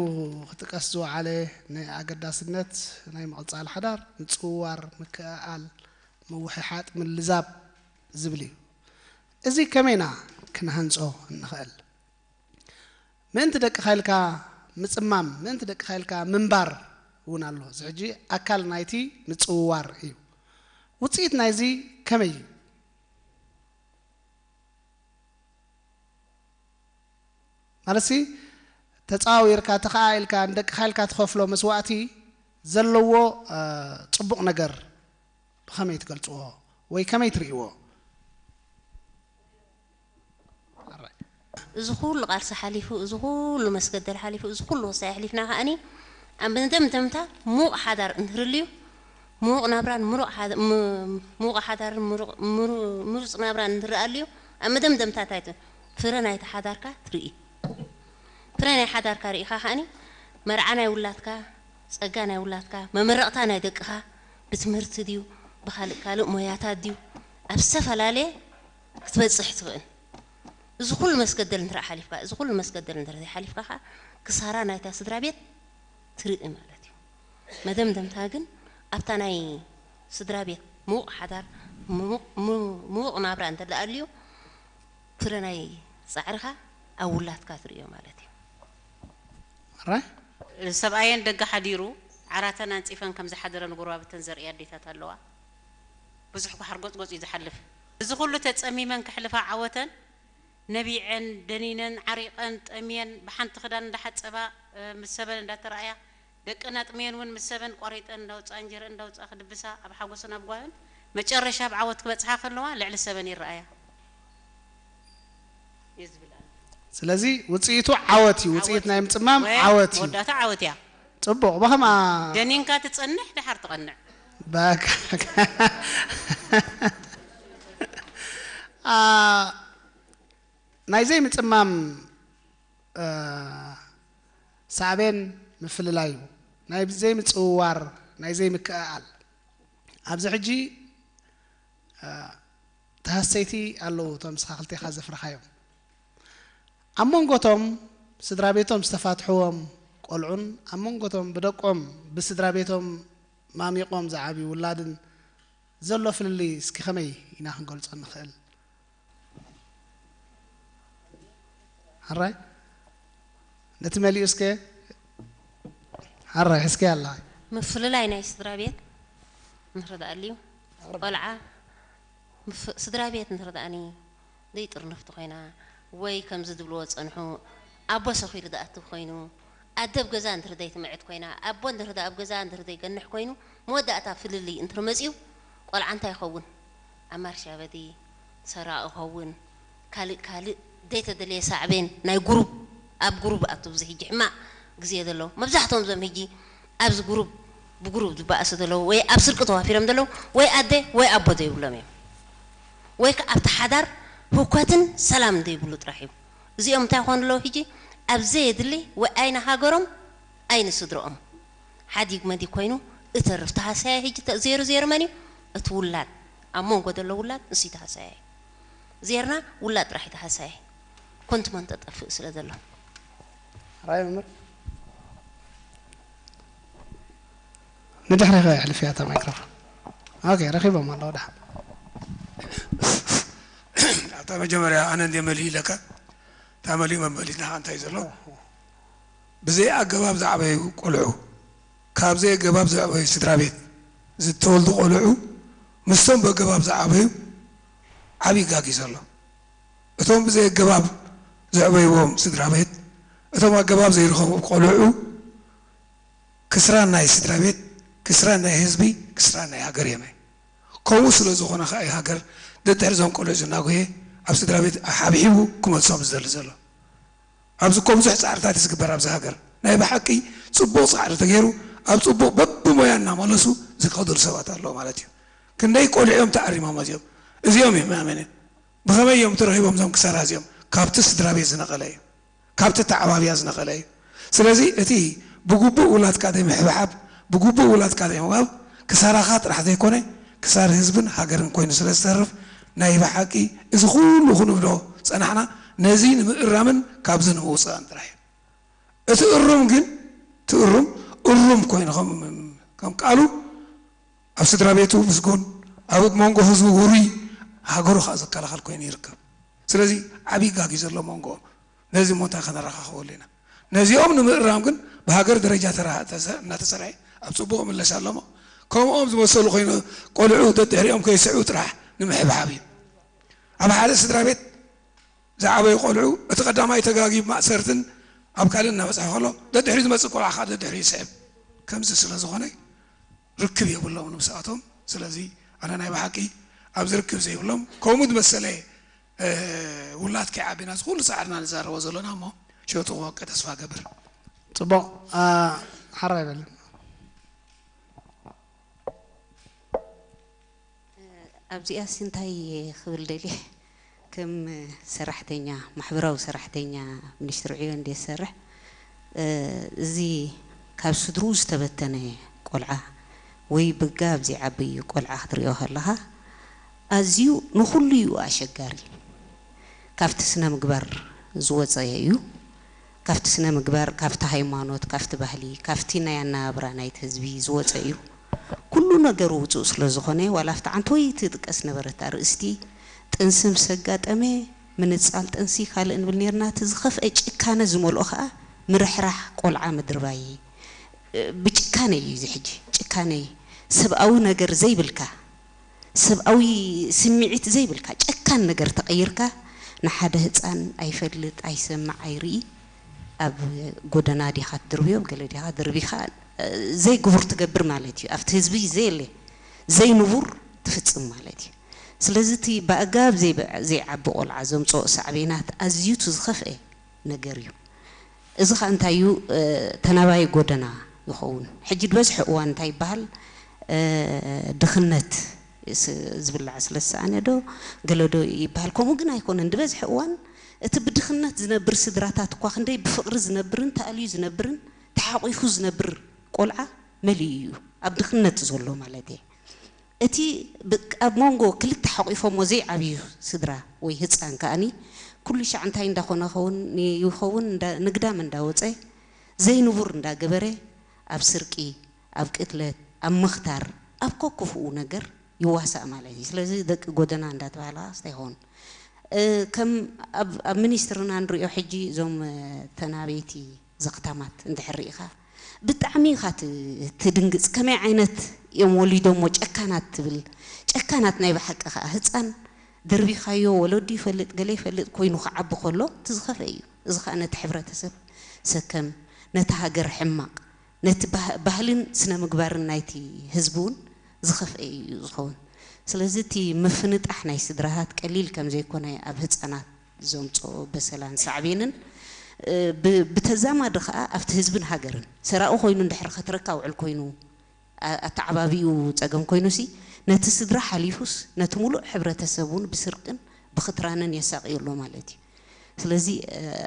ክጥቀስ ዝወዓለ ንኣገዳስነት ናይ ምቕጻል ሓዳር ምጽውዋር ምክእኣል ምውሕሓጥ ምልዛብ ዝብል እዩ። እዚ ከመይና ክንሃንጾ እንኽእል? ምእንቲ ደቅኻ ኢልካ ምጽማም ምእንቲ ደቅኻ ኢልካ ምንባር እውን ኣሎ። እዚ ሕጂ ኣካል ናይቲ ምጽውዋር እዩ። ውጽኢት ናይዚ ከመይ እዩ? ማለትሲ ተጻዋዊርካ ተኸኣኢልካ ንደቅኻ ኢልካ ትኸፍሎ መስዋእቲ ዘለዎ ጽቡቕ ነገር ብኸመይ ትገልጽዎ ወይ ከመይ ትርእይዎ? እዚ ኩሉ ቃልሲ ሓሊፉ፣ እዚ ኩሉ መስገደል ሓሊፉ፣ እዚ ኩሉ ወሳኢ ኣሕሊፍና ከኣኒ ኣብ መደምደምታ ሙቕ ሓዳር እንትህልዩ፣ ሙቕ ናብራን ሙሩቕ ሓ- ም- ሙቕ ሓዳርን ሙሩቕ- ምሩ- ምሩፅ ናብራን እንትረኣልዩ፣ ኣብ መደምደምታ እንታይ ት- ፍረ ናይቲ ሓዳርካ ትርኢ። ፍረ ናይ ሓዳርካ ርኢኻ ከኣኒ መርዓ ናይ ውላድካ፣ ጸጋ ናይ ውላድካ፣ መመረቕታ ናይ ደቅኻ ብትምህርቲ ድዩ ብኻልእ ካልእ ሞያታት ድዩ ኣብ ዝተፈላለየ ክትበጽሕ ትኽእል። እዚ ኩሉ መስገደል እንተ ሓሊፍካ፣ እዚ ኩሉ መስገደል እንተ ዘይሓሊፍካ ከዓ ክሳራ ናይታ ስድራ ቤት ትርኢ ማለት እዩ። መደምደምታ ግን ኣብታ ናይ ስድራ ቤት ምዉቕ ሓዳር ምዉቕ ናብራ እንተ ደኣ ኣልዩ ፍረ ናይ ጻዕርኻ ኣብ ውላድካ ትርእዮ ማለት እዩ። ሕራይ ሰብኣየን ደገ ሓዲሩ ዓራተን ኣንጺፈን ከም ዝሓደረ ንጎረባብተን ዘርእያ ኣዴታት ኣለዋ። ብዙሕ ጓሓር ጎጽጎጽ እዩ ዝሓልፍ። እዚ ኩሉ ተጸሚመን ከሕልፋ ዓወተን ነቢዐን ደኒነን ዓሪቐን ጠምየን ብሓንቲ ክዳን እንዳሓጸባ ምስ ሰበን እንዳተራእያ ደቀን ኣጥምየን እውን ምስ ሰበን ቆሪጠን እንዳውፅኣ እንጀረአን እንዳውፅኣ ክድብሳ ኣብ ሓጎስን ኣብ ጓህን መጨረሻ ኣብ ዓወት ክበፅሓ ከለዋ ልዕሊ ሰበን ይረኣያ። ስለዚ ውፅኢቱ ዓወት እዩ። ውፅኢት ናይ ምፅማም ዓወት እዩ። መወዳእታ ዓወት እያ። ፅቡቕ ብኸምኣ ደኒንካ ትፀንሕ ደሓር ትቐንዕ። በቃ ናይ ዘይምፅማም ሳዕቤን ምፍልላይ እዩ። ናይ ዘይምፅውዋር፣ ናይ ዘይምክእኣል። ኣብዚ ሕጂ ተሃሰይቲ ኣለዉ እቶም ንስኻ ክልቴኻ ዘፍረኻዮም። ኣብ መንጎቶም ስድራ ቤቶም ዝተፋትሕዎም ቆልዑን ኣብ መንጎቶም ብደቆም ብስድራ ቤቶም ማሚቖም ዝዓብዩ ውላድን ዘሎ ፍልልይ እስኪ ከመይ ኢና ክንገልጾ ንኽእል? ሕራይ ነቲ መሊኡ እስከ ሕራይ ሕዝቅያ ኣላ። ምፍልላይ ናይ ስድራ ቤት ንኽርድኣልዩ ቆልዓ ስድራ ቤት እንተ ደኣኒ ዘይጥርንፍቲ ኮይና ወይ ከምዚ ዝብልዎ ዝጸንሑ ኣቦ ሰኺሩ ዝኣቱ ኮይኑ ኣደ ኣብ ገዛ እንተ ዘይትምዕድ ኮይና ኣቦ እንተ ኣብ ገዛ እንተ ዘይገንሕ ኮይኑ መወዳእታ ፍልልይ እንተ መጺኡ ቆልዓ እንታይ ይኸውን? ኣማር ሻበዲ ሰራቒ ይኸውን ካልእ ካልእ ዘይተደለየ ሳዕቤን ናይ ጉሩብ ኣብ ጉሩብ ኣቱ ብዚ ሕጂ ሕማቕ ግዜ ዘሎ መብዛሕትኦም ዞም ሕጂ ኣብዚ ጉሩብ ብጉሩብ ዝበኣሱ ዘለዉ ወይ ኣብ ስርቂ ተዋፊሮም ዘለዉ ወይ ኣደ ወይ ኣቦ ዘይብሎም እዮም ወይ ከዓ ኣብቲ ሓዳር ህኮትን ሰላም ዘይብሉ ጥራሕ እዩ እዚኦም እንታይ ይኾኑ ኣለዉ ሕጂ ኣብ ዘየድሊ ወይ ኣይነ ሃገሮም ኣይነ ስድረኦም ሓዲግ መዲግ ኮይኑ እተርፍ ተሃሰያ ሕጂ ዜሩ ዜሩ መን እዩ እቲ ውላድ ኣብ መንጎ ዘሎ ውላድ ንሱ ተሃሰያ እዩ ዜርና ውላድ ጥራሕ ተሃሰያ ኮንትመን ተጠፍእ ስለ ዘሎ ራይ መምህር ንድሕሪኻ የሕልፍያ እታ ማይክሮፎን ኦኬ ረኺቦም ኣለዉ ድሓን ኣብታ መጀመርያ ኣነ እንደ መሊኡ ኢለካ እታ መሊኡ መመሊስና እንታይ ዘሎ ብዘይ ኣገባብ ዝዓበዩ ቆልዑ ካብ ዘይ ኣገባብ ዝዕበዩ ስድራ ቤት ዝተወልዱ ቆልዑ ምስቶም በገባብ ዝዓበዩ ዓብዪ ጋግ እዩ ዘሎ እቶም ብዘይ ኣገባብ ዝዕበይዎም ስድራ ቤት እቶም ኣገባብ ዘይረኸቡ ቆልዑ ክስራን ናይ ስድራ ቤት ክስራ ናይ ህዝቢ፣ ክስራ ናይ ሃገር እዮም። ከምኡ ስለ ዝኾነ ከዓ ሃገር ደድሕሪ እዞም ቆልዑ ዝናጎየ ኣብ ስድራ ቤት ሓብሒቡ ክመልሶም ዝደሊ ዘሎ። ኣብዚ እኮ ብዙሕ ፃዕርታት እዩ ዝግበር ኣብዚ ሃገር። ናይ ብሓቂ ፅቡቕ ፃዕሪ ተገይሩ ኣብ ፅቡቕ በብሞያ እናመለሱ ዝኸዱሉ ሰባት ኣለዉ ማለት እዩ። ክንደይ ቆልዑ እዮም ተኣሪሞም እዚኦም። እዚኦም እዮም መእመንን። ብኸመይ እዮም ተረኺቦም እዞም ክሳራ እዚኦም? ካብቲ ስድራ ቤት ዝነቐለ እዩ። ካብቲ ተዓባብያ ዝነቐለ እዩ። ስለዚ እቲ ብግቡእ ውላድካ ዘይምሕብሓብ፣ ብግቡእ ውላድካ ዘይምባብ ክሳራኻ ጥራሕ ዘይኮነ ክሳር ህዝብን ሃገርን ኮይኑ ስለ ዝተርፍ ናይ ብሓቂ እዚ ኩሉ ክንብሎ ጸናሕና ነዚ ንምእራምን ካብዚ ንምውጻእን ጥራሕ እዩ። እቲ እሩም ግን እቲ እሩም እሩም ኮይኑ ከም ከም ቃሉ ኣብ ስድራ ቤቱ ምስጉን ኣብ መንጎ ህዝቡ ውሩይ ሃገሩ ከዓ ዝከላኸል ኮይኑ ይርከብ። ስለዚ ዓብዪ ጋግ እዩ ዘሎ መንጎኦም። ነዚ እሞ እንታይ ከነረኻኽበሉ ኢና? ነዚኦም ንምእራም ግን ብሃገር ደረጃ ተራ- ተሰ- እናተሰርሐ ኣብ ፅቡቕ ይምለስ ኣሎ እሞ ከምኦም ዝመሰሉ ኮይኑ ቆልዑ ደድሕሪኦም ከይስዕቡ ጥራሕ ንምሕብሓብ እዩ። ኣብ ሓደ ስድራ ቤት ዝዓበዩ ቆልዑ እቲ ቀዳማይ ተጋጊ ማእሰርትን ኣብ ካልእ እናበፅሐ ከሎ ደድሕሪ ዝመፅእ ቆልዓ ከዓ ደድሕሪ ይስዕብ። ከምዚ ስለ ዝኾነ ርክብ የብሎም ንምስኣቶም። ስለዚ ኣነ ናይ ብሓቂ ኣብዚ ርክብ ዘይብሎም ከምኡ ዝመሰለ ውላድ ከይዓቢና እዚ ኩሉ ፃዕርና ንዛረቦ ዘለና እሞ ሸጡ ክወቀ ተስፋ ገብር። ፅቡቕ ሓራ ይበል። ኣብዚኣስ እንታይ ክብል ደልየ ከም ሰራሕተኛ ማሕበራዊ ሰራሕተኛ ሚኒስትሪ ዕዮ እንደ ዝሰርሕ እዚ ካብ ስድርኡ ዝተበተነ ቆልዓ ወይ ብጋብ ዘይዓብይ ቆልዓ ክትሪኦ ከለኻ ኣዝዩ ንኹሉ እዩ ኣሸጋሪ። ካብቲ ስነ ምግባር ዝወፀ እዩ። ካብቲ ስነ ምግባር፣ ካብቲ ሃይማኖት፣ ካብቲ ባህሊ፣ ካብቲ ናይ ኣነባብራ ናይቲ ህዝቢ ዝወፀ እዩ። ኩሉ ነገሩ ውፁእ ስለ ዝኾነ ዋላ ኣብቲ ዓንተወይ ትጥቀስ ነበረት ኣርእስቲ ጥንሲ ምስ ኣጋጠመ ምንፃል ጥንሲ ካልእ ንብል ነርና እቲ ዝኸፍአ ጭካነ ዝመልኦ ከዓ ምርሕራሕ ቆልዓ ምድርባይ ብጭካነ እዩ እዚ ሕጂ ጭካነ ሰብኣዊ ነገር ዘይብልካ ሰብኣዊ ስምዒት ዘይብልካ ጨካን ነገር ተቐይርካ ንሓደ ህፃን ኣይፈልጥ ኣይሰምዕ ኣይርኢ ኣብ ጎደና ዲኻ ትድርብዮ ገለ ዲኻ ድርቢኻ ዘይግቡር ትገብር ማለት እዩ ኣብቲ ህዝቢ ዘየለ ዘይንቡር ትፍፅም ማለት እዩ ስለዚ እቲ ብኣጋብ ዘይዓቢ ቆልዓ ዘምፅኦ ሳዕቤናት ኣዝዩ እቲ ዝኸፍአ ነገር እዩ እዚ ኸዓ እንታይ እዩ ተናባይ ጎደና ይኸውን ሕጂ ዝበዝሐ እዋን እንታይ ይበሃል ድኽነት ዝብላዕ ስለ ዝሰኣነ ዶ ገለ ዶ ይበሃል ከምኡ ግን ኣይኮነን ዝበዝሐ እዋን እቲ ብድኽነት ዝነብር ስድራታት እኳ ክንደይ ብፍቕሪ ዝነብርን ተኣልዩ ዝነብርን ተሓቂፉ ዝነብር ቆልዓ መሊኡ እዩ ኣብ ድኽነት ዘሎ ማለት እየ እቲ ኣብ መንጎ ክልተ ሓቂፎሞ ዘይዓብዩ ስድራ ወይ ህፃን ከኣኒ ኩሉ ሻዕ እንታይ እንዳኾነ ኸውን ይኸውን ንግዳም እንዳወፀ ዘይንቡር እንዳገበረ ኣብ ስርቂ ኣብ ቅትለት ኣብ ምኽታር ኣብ ከክፍኡ ነገር ይዋሳእ ማለት እዩ ስለዚ ደቂ ጎደና እንዳተባሃላ ስታይ ኸውን ከም ኣብ ሚኒስትርና ንሪኦ ሕጂ እዞም ተናበይቲ ዘኽታማት እንድሕር ርኢኻ ብጣዕሚ ኢኻ ትድንግፅ ከመይ ዓይነት እዮም ወሊዶሞ ጨካናት ትብል ጨካናት ናይ ብሓቂ ከዓ ህፃን ደርቢኻዮ ወለዱ ይፈልጥ ገለ ይፈልጥ ኮይኑ ክዓቢ ከሎ እቲ ዝኸፍአ እዩ እዚ ከዓ ነቲ ሕብረተሰብ ሰከም ነቲ ሃገር ሕማቕ ነቲ ባህልን ስነ ምግባርን ናይቲ ህዝቢ እውን ዝኸፍአ እዩ ዝኸውን ስለዚ እቲ ምፍንጣሕ ናይ ስድራታት ቀሊል ከም ዘይኮነ ኣብ ህፃናት ዘምፅኦ በሰላን ሳዕቤንን ብተዛማዲ ከዓ ኣብቲ ህዝብን ሃገርን ሰራኡ ኮይኑ እንድሕር ከትረካ ውዕል ኮይኑ ኣተዓባቢኡ ፀገም ኮይኑሲ ነቲ ስድራ ሓሊፉስ ነቲ ሙሉእ ሕብረተሰብ እውን ብስርቅን ብክትራንን የሳቅዮ ኣሎ ማለት እዩ ስለዚ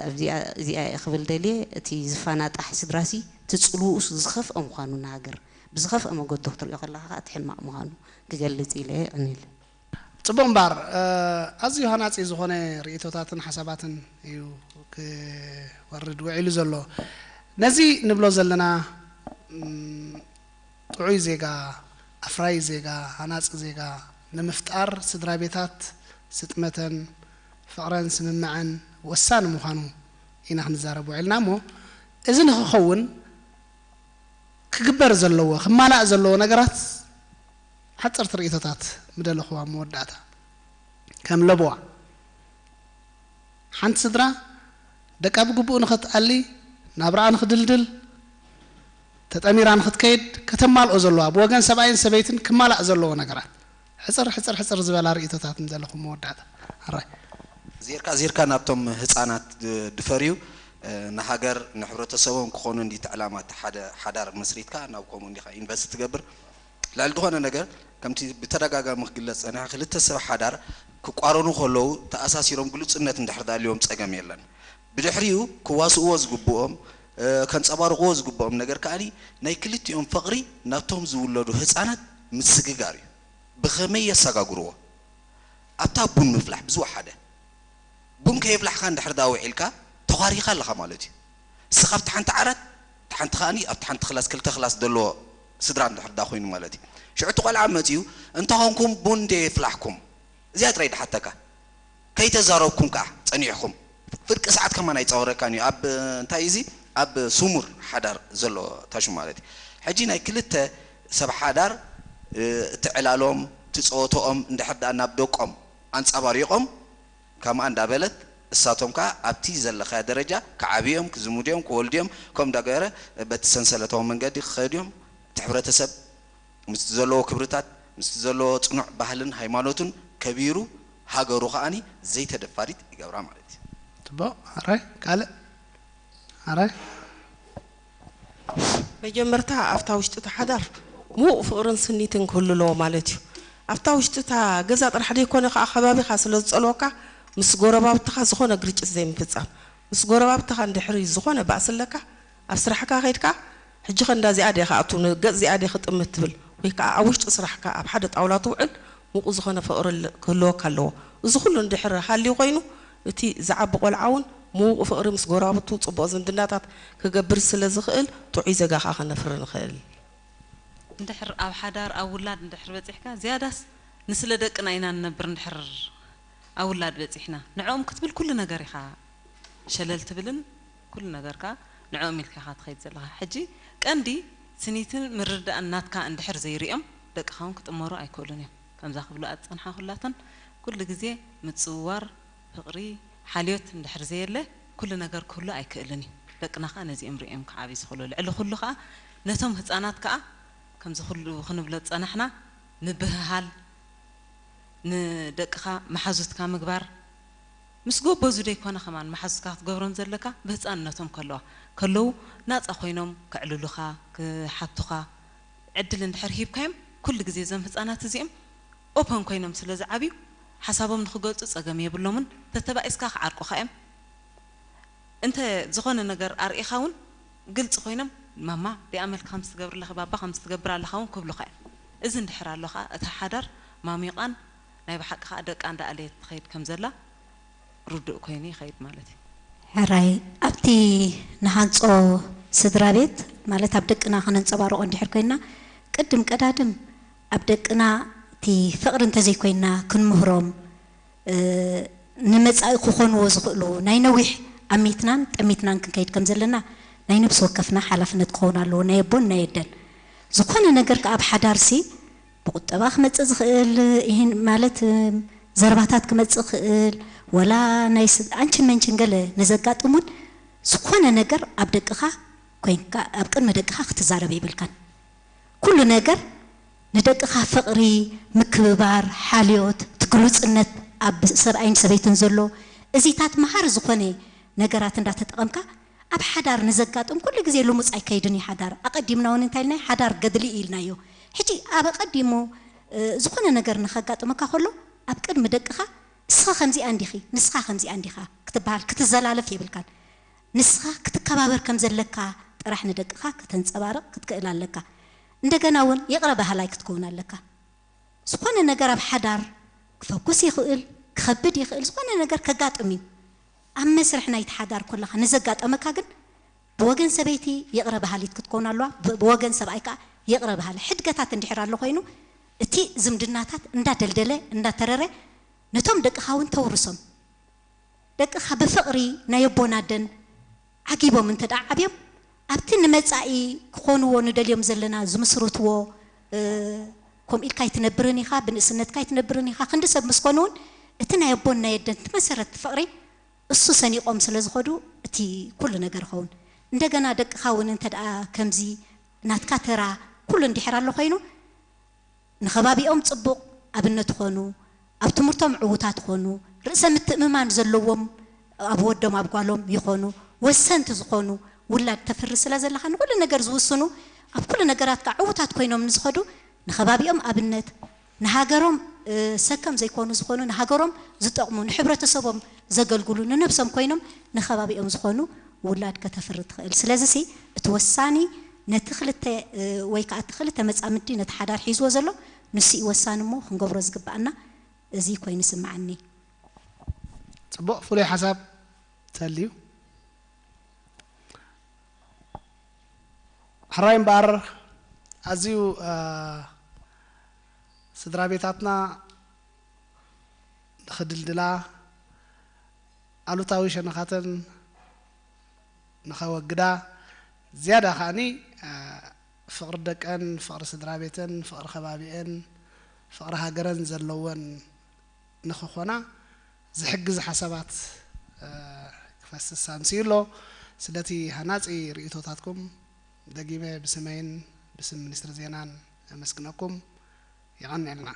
ኣብዚኣ እዚኣ ክብል ደልየ እቲ ዝፋናጣሕ ስድራሲ እቲ ፅልውኡስ ዝኸፍአ ምዃኑ ንሃገር ብዝኸፍአ መገዱ ክትሪኦ ከለካ ከዓ እቲ ሕማቅ ምዃኑ ክገልፅ ኢለ እኒል ፅቡቕ እምበር ኣዝዩ ሃናፂ ዝኾነ ርእቶታትን ሓሳባትን እዩ ክወርድ ውዒሉ ዘሎ ነዚ ንብሎ ዘለና ጥዑይ ዜጋ ኣፍራይ ዜጋ ሃናፂ ዜጋ ንምፍጣር ስድራ ቤታት ስጥመተን ፍቕረን ስምምዐን ወሳኒ ምዃኑ ኢና ክንዛረብ ውዒልና እሞ እዚ ንክኸውን ክግበር ዘለዎ ክማላእ ዘለዎ ነገራት ሓፀርቲ ርእቶታት ምደለኹ ኣብ መወዳእታ ከም ለበዋ ሓንቲ ስድራ ደቃ ብግቡእ ንኸትኣሊ ናብራኣ ንኽድልድል ተጠሚራ ንክትከይድ ከተማልኦ ዘለዋ ብወገን ሰብኣይን ሰበይትን ክማላእ ዘለዎ ነገራት ሕፅር ሕፅር ሕፅር ዝበላ ርእቶታት ዘለኹም መወዳእታ ኣራይ ዜርካ ዜርካ ናብቶም ህፃናት ድፈርዩ ንሃገር ንሕብረተሰቦም ክኾኑ እንዲ ተዕላማ ሓደ ሓዳር መስሪትካ ናብ ከምኡ እንዲኻ ኢንቨስት ትገብር ልዕሊ ዝኾነ ነገር ከምቲ ብተደጋጋሚ ክግለፅ ፀኒሐ ክልተ ሰብ ሓዳር ክቋረኑ ከለዉ ተኣሳሲሮም ግሉፅነት እንድሕር ዳልዮም ፀገም የለን ብድሕሪኡ ክዋስእዎ ዝግብኦም ከንፀባርቕዎ ዝግብኦም ነገር ከኣ ናይ ክልቲኦም ፍቕሪ ናብቶም ዝውለዱ ህፃናት ምስግጋር እዩ ብኸመይ የሰጋግርዎ ኣብታ ቡን ምፍላሕ ብዝወሓደ ቡን ከየፍላሕካ እንድሕር ዳ ውዒልካ ተዃሪኻ ኣለኻ ማለት እዩ እስኻ ኣብቲ ሓንቲ ዓራት እቲ ሓንቲ ከኣኒ ኣብቲ ሓንቲ ክላስ ክልተ ክላስ ዘለዎ ስድራ እንድሕር ዳ ኮይኑ ማለት እዩ ሽዑ እቲ ቆልዓ መፂኡ እንተኾንኩም ቡን እንደ የፍላሕኩም እዚኣ ጥራይ ድሓተካ ከይተዛረብኩም ከዓ ፀኒሕኩም ፍርቂ ሰዓት ከማን ኣይፃወረካን እዩ ኣብ እንታይ እዚ ኣብ ስሙር ሓዳር ዘሎ ታሹ ማለት እዩ ሕጂ ናይ ክልተ ሰብ ሓዳር እቲ ዕላሎም እቲ ፀወተኦም እንድሕር ዳ ናብ ደቆም ኣንፃባሪቆም ከምኣ እንዳበለት እሳቶም ከዓ ኣብቲ ዘለኻዮ ደረጃ ክዓብዮም ክዝምድዮም ክወልድዮም ከም እንዳገበረ በቲ ሰንሰለታዊ መንገዲ ክኸድዮም እቲ ሕብረተሰብ ምስቲ ዘለዎ ክብርታት ምስቲ ዘለዎ ፅኑዕ ባህልን ሃይማኖቱን ከቢሩ ሃገሩ ከዓኒ ዘይተደፋሪት ይገብራ ማለት እዩ። ፅቡቕ ኣራይ ካልእ ኣራይ መጀመርታ ኣብታ ውሽጢ እቲ ሓዳር ምዉቕ ፍቕርን ስኒትን ክህሉ ኣለዎ ማለት እዩ። ኣብታ ውሽጢ እታ ገዛ ጥራሕ ዘይኮነ ከዓ ከባቢኻ ስለ ዝፀልወካ ምስ ጎረባብትኻ ዝኾነ ግርጭት ዘይምፍፃም። ምስ ጎረባብትኻ እንድሕሪ ዝኾነ ባእሲ ኣለካ ኣብ ስራሕካ ከይድካ ሕጂ ከ እንዳ እዚኣ ድየ ክኣቱ ንገፅ እዚኣ ድየ ክጥምት ትብል ወይ ከዓ ኣብ ውሽጢ ስራሕካ ኣብ ሓደ ጣውላ ትውዕል ምቑ ዝኾነ ፍቕሪ ክህልወካ ኣለዎ። እዚ ኩሉ እንድሕር ሃልዩ ኮይኑ እቲ ዝዓቢ ቆልዓ እውን ምዉቕ ፍቕሪ ምስ ጎረባብቱ ጽቡቕ ዝምድናታት ክገብር ስለ ዝኽእል ጥዑይ ዜጋ ከኣ ከነፍሪ ንኽእል። እንድሕር ኣብ ሓዳር ኣብ ውላድ እንድሕር በጺሕካ ዝያዳስ ንስለ ደቅና ኢና ንነብር እንድሕር ኣብ ውላድ በጺሕና ንዕኦም ክትብል ኩሉ ነገር ኢኻ ሸለል ትብልን ኩሉ ነገር ከኣ ንዕኦም ኢልካ ኢኻ ትኸይድ ዘለኻ። ሕጂ ቀንዲ ስኒትን ምርድዳእን ናትካ እንድሕር ዘይሪኦም ደቅኻ እውን ክጥመሩ ኣይክእሉን እዮም። ከምዛ ክብልኣ ዝጸንሓ ኩላተን ኩሉ ግዜ ምጽውዋር፣ ፍቕሪ፣ ሓልዮት እንድሕር ዘየለ ኩሉ ነገር ክህሉ ኣይክእልን እዩ። ደቅና ከኣ ነዚኦም ሪኦም ክዓብዩ ዝኽእሉ። ልዕሊ ኩሉ ከኣ ነቶም ህጻናት ከኣ ከምዚ ኩሉ ክንብሎ ዝጸናሕና ምብህሃል፣ ንደቅኻ መሓዙትካ ምግባር፣ ምስ ጎበዙ ደይኮነ ከማን መሓዙትካ ክትገብሮም ዘለካ ብህፃንነቶም ከለዋ ከለዉ ናፃ ኮይኖም ከዕልሉኻ ክሓቱኻ ዕድል እንድሕር ሂብካዮም ኩሉ ግዜ እዞም ህፃናት እዚኦም ኦፐን ኮይኖም ስለ ዝዓብዩ ሓሳቦም ንክገልፁ ፀገም የብሎምን ተተባኢስካ ክዓርቁኻ እዮም እንተ ዝኾነ ነገር ኣርኢኻ እውን ግልፂ ኮይኖም ማማ ዲኣመል ከምዚ ትገብሪ ኣለኺ ባባ ከምዚ ትገብር ኣለኻ እውን ክብሉኻ እዮም እዚ እንድሕር ኣሎ ከዓ እታ ሓዳር ማሚቓን ናይ ብሓቂ ከዓ ደቃ እንዳኣለየት ትኸይድ ከም ዘላ ርዱእ ኮይኑ ይኸይድ ማለት እዩ። ሕራይ ኣብቲ ንሃንጾ ስድራ ቤት ማለት ኣብ ደቅና ከነንጸባርቆ እንድሕር ኮይና ቅድም ቀዳድም ኣብ ደቅና እቲ ፍቕሪ እንተዘይኮይና ክንምህሮም ንመጻኢ ክኾንዎ ዝኽእሉ ናይ ነዊሕ ኣሚትናን ጠሚትናን ክንከይድ ከም ዘለና ናይ ነብሲ ወከፍና ሓላፍነት ክኸውን ኣለዎ ናይ ኣቦን ናይ ኣደን ዝኾነ ነገር ከኣ ኣብ ሓዳርሲ ብቁጠባ ክመጽእ ዝኽእል ይህን ማለት ዘረባታት ክመጽእ ክእል ወላ ናይ ስ- ኣንችን መንችን ገለ ንዘጋጥሙን ዝኾነ ነገር ኣብ ደቅኻ ኮይንካ ኣብ ቅድሚ ደቅኻ ክትዛረብ የብልካን ኩሉ ነገር ንደቅኻ ፍቕሪ ምክብባር ሓልዮት ትግሉጽነት ኣብ ሰብኣይን ሰበይትን ዘሎ እዚታት መሃሪ ዝኾነ ነገራት እንዳተጠቐምካ ኣብ ሓዳር ንዘጋጥም ኩሉ ግዜ ልሙፅ ኣይከይድን እዩ ሓዳር ኣቐዲምና እውን እንታይ ኢልና ሓዳር ገድሊ እዩ ኢልናዮ ሕጂ ኣብ ኣቐዲሙ ዝኾነ ነገር ንኸጋጥመካ ከሎ ኣብ ቅድሚ ደቅኻ እስኻ ከምዚኣ እንዲኺ ንስኻ ከምዚኣ እንዲኻ ክትበሃል ክትዘላለፍ የብልካን ንስኻ ክትከባበር ከም ዘለካ ጥራሕ ንደቅኻ ከተንፀባርቕ ክትክእል ኣለካ እንደገና እውን ይቕረ ባህላይ ክትከውን ኣለካ ዝኾነ ነገር ኣብ ሓዳር ክፈኩስ ይኽእል ክኸብድ ይኽእል ዝኾነ ነገር ከጋጥም እዩ ኣብ መስርሕ ናይቲ ሓዳር ኮለኻ ንዘጋጠመካ ግን ብወገን ሰበይቲ ይቕረ በሃሊት ክትከውን ኣለዋ፣ ብወገን ሰብኣይ ከኣ ይቕረ በሃሊ። ሕድገታት እንድሕር ኣሎ ኮይኑ፣ እቲ ዝምድናታት እንዳደልደለ እንዳተረረ ነቶም ደቅኻ እውን ተውርሶም። ደቅኻ ብፍቕሪ ናይ ኣቦን ኣደን ዓጊቦም እንተ ደኣ ዓብዮም፣ ኣብቲ ንመጻኢ ክኾንዎ ንደልዮም ዘለና ዝምስርትዎ፣ ከምኡ ኢልካ ኣይትነብርን ኢኻ፣ ብንእስነትካ ኣይትነብርን ኢኻ፣ ክንዲ ሰብ ምስ ኮኑ እውን እቲ ናይ ኣቦን ናይ ኣደን እቲ መሰረት ፍቕሪ እሱ ሰኒቖም ስለ ዝኸዱ እቲ ኩሉ ነገር ይኸውን። እንደገና ደቅኻ እውን እንተ ደኣ ከምዚ ናትካ ተራ ኩሉ እንድሕር ኣሎ ኮይኑ ንኸባቢኦም ጽቡቕ ኣብነት ኾኑ፣ ኣብ ትምህርቶም ዕዉታት ኾኑ፣ ርእሰ ምትእምማን ዘለዎም ኣብ ወዶም ኣብ ጓሎም ይኾኑ፣ ወሰንቲ ዝኾኑ ውላድ ተፍሪ ስለ ዘለኻ ንኹሉ ነገር ዝውስኑ ኣብ ኩሉ ነገራት ከዓ ዕዉታት ኮይኖም ንዝኸዱ ንኸባቢኦም ኣብነት ንሃገሮም ሰከም ዘይኮኑ ዝኾኑ ንሃገሮም ዝጠቕሙ ንሕብረተሰቦም ዘገልግሉ ንነብሶም ኮይኖም ንኸባቢኦም ዝኾኑ ውላድ ከተፍሪ ትኽእል። ስለዚ ሲ እቲ ወሳኒ ነቲ ክልተ ወይ ከዓ እቲ ክልተ መፃምዲ ነቲ ሓዳር ሒዝዎ ዘሎ ንሱ እዩ ወሳኒ እሞ ክንገብሮ ዝግባኣና እዚ ኮይኑ ይስምዓኒ። ፅቡቕ ፍሉይ ሓሳብ ተልዩ። ሕራይ እምበኣር ኣዝዩ ስድራ ቤታትና ንኽድልድላ ኣሉታዊ ሸነኻተን ንኸወግዳ ዝያዳ ከዓኒ ፍቕሪ ደቀን ፍቕሪ ስድራ ቤተን ፍቕሪ ከባቢአን ፍቕሪ ሃገረን ዘለወን ንኽኾና ዝሕግዝ ሓሳባት ክፈስስ ኣምስዩ ኣሎ። ስለቲ ሃናፂ ርእይቶታትኩም ደጊመ ብስመይን ብስም ሚኒስትሪ ዜናን ኣመስግነኩም። የቐንየልና።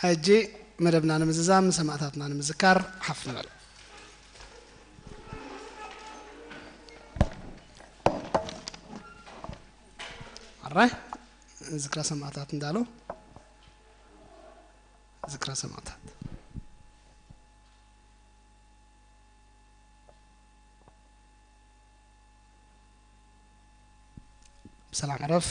ሕጂ መደብና ንምዝዛም ሰማእታትና ንምዝካር ሓፍ ንበል። ኣራይ ዝክረ ሰማእታት እንዳሉ ዝክረ ሰማእታት ብሰላም ዕረፍ።